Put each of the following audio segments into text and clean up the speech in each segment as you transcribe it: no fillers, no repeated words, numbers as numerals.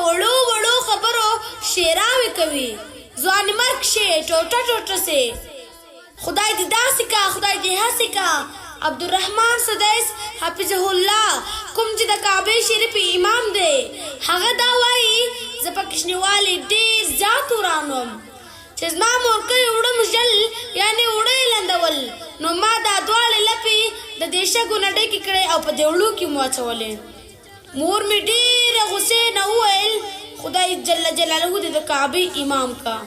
وړو وړو خبرو ښېراوې کوي، ځوانيمرګ شې، ټوټه ټوټه شې، خدای دې داسې کا، خدای دې هسې کا. عبدالرحمن سدیس حفظه الله کوم چې د کعبې شریفې امام دی، هغه دا وايي، زه په کوچنیوالي ډېر زیات وران وم، چې زما مورکۍ اوړه مژل یعنې اوړه یې لندول، نو ما دا دواړې لپې د دې شګو نه ډکې کړې او په دې اوړو کې مو اچولې. مور مې ډېره غوسې نه وویل، خدای جل جلاله دې د کعبې امام کا.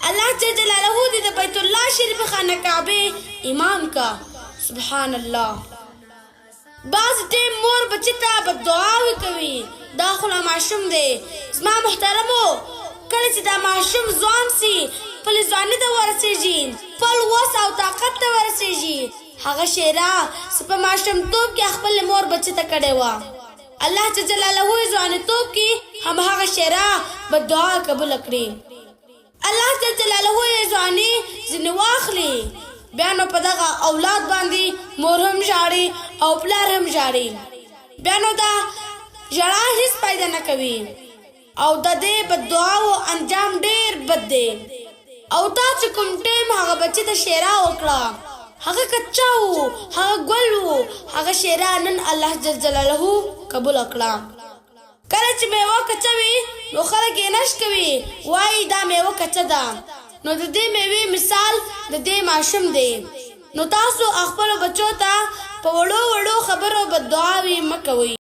الله جل جلاله دې د بیت الله شریف خانه کعبې امام کا. سبحان الله. بعض ټیم مور بچی ته بد دعاوې کوي، دا خو لا ماشوم دی. زما محترمو، کله چې دا ماشوم ځوان سي، خپلې ځواني ته ورسېږي، خپل وس او طاقت ته ورسېږي، هغه ښېرا چې په ماشومتوب کې خپلې مور بچي ته کړې وه، الله جل جلاله یې ځوانیتوب کې هم هغه ښېرا بد دعا قبوله کړي. الله جل جلاله یې ځواني ځینې واخلي، بیا نو په دغه اولاد باندې مور هم ژاړي او پلار هم ژاړي، بیا نو دا ژړا هیڅ فایده نه کوي او د دې بد دعاوو انجام ډیر بد دی. او تا چې کوم ټیم هغه بچي ته ښېرا وکړه، هغه کچا وو، هغه ګل وو، هغه ښېرا نن الله جل جلاله قبوله کړه. کله چې مېوه کچه وي نو خلک یې نش کوي، وايي دا مېوه کچه ده، نو د دې مېوې مثال د دې ماشوم دی. نو تاسو خپلو بچو ته په وړو وړو خبرو بد دعاوې مه کوئ.